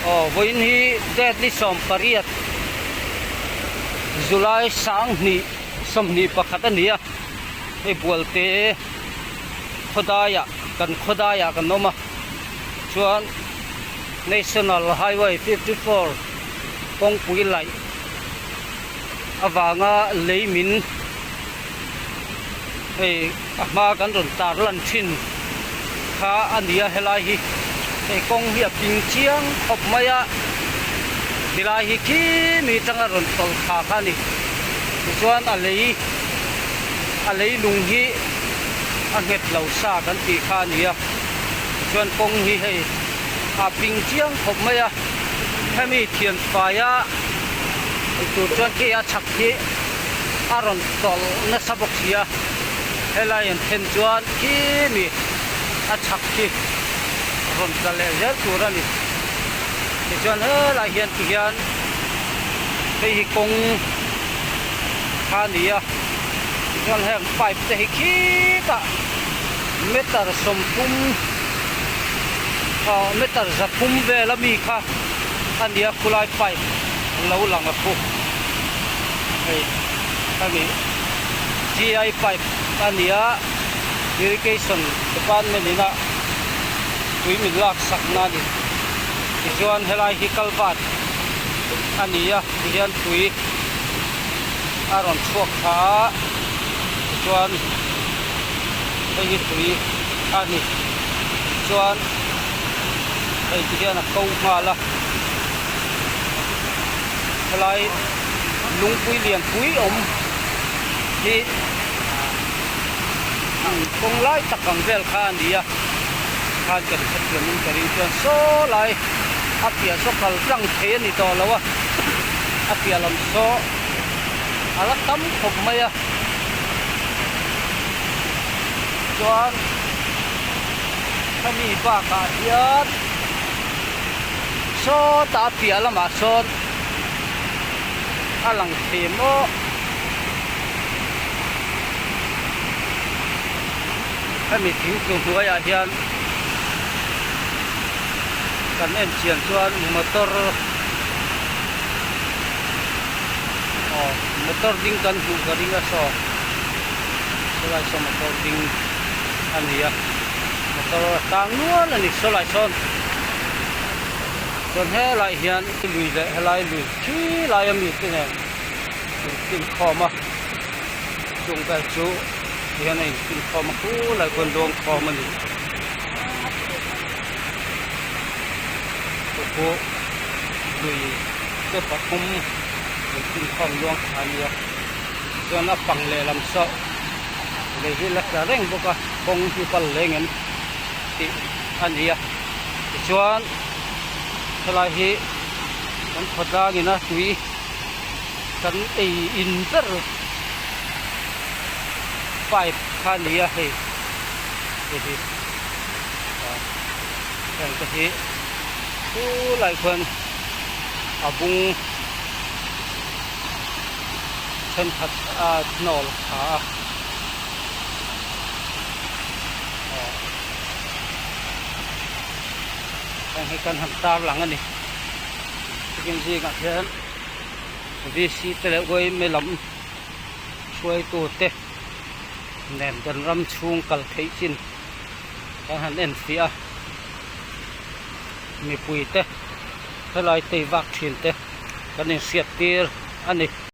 Aw vawiin hi date ni 18 July 20 21 a ni a hei Bualte khawdaiah kan khawdaiah kan awm a chuan National Highway 54 kawngpui laih avanga lei min hei a hma kan rawn tar lan thin kha a ni a helai hi hei kawng hi a ping chiang khawp mai a tilai hi khi mi atanga rawn tawlh thla kha a ni tichuan a lei a lei lung hi a nghet lo sa kan tih kha a ni a tichuan kawng hi hei a ping chiang khawp mai a hemi thian faia tur chuan khi a chhak hi a rawn tawlh nasa bawk si a helai an then chuan khi mi a chhak khi rawn tla leh zel tur a ni tichuan helai hian ti hian hei hi kawng kha a ni a tichuan heng pipe te hi khitah meter 30 ah meter 300 vel ami kha a ni a khulai pipe lo lang a khu hei hemi GI pipe a ni a irrigation department in a tui min lak sak na a ni tichuan helai hi culvert a ni a tihian tui a rawn chhuak thla a tichuan hei hi tui a ni chuan hei ti hian a ko nghal a helai lungpui lianpui awm hi kawng lai tak ang vel kha a ni a khan kan hrethiam in ka ring chuan saw lai a piah saw kal tlang thei a ni tawh lo a a piah lam saw a la tam khawp mai a chuan hemi bakah hian sawtah a piah lamah sawn a lang thei maw hemi thingtlu hnuaiah hian kan en chian chuan motor aw motor ding kan hmuh ka ring a saw sawlai saw motor ding a ni a motor a tang nual a ni sawlai sawn chuan helai hian lui leh helai lui khi lai ami te nen in fin khawm a chung vel chu hian a in fin khawm a khulai khuan luang khawm a ni chu pawh lui te pathum in fin khawm luang kha a nia chuan a pang lehlam saw lei hi la tla reng bawk a kawng hi pal leng em tih a ni a tichuan helai hi kan khawtlang ina tui kan ei in ber pipe kha a ni a hei hei hi heng te hi chulai khuan a bung thenkhat a hnawl tha a heng hi kan han tar lang a ni chicken zingah hian VC te leh yma lam hruaitu te nen kan ram chhung kal theih chin kan han en fiah a mipui te helai tei vak thin te kan inhriat tir a ni.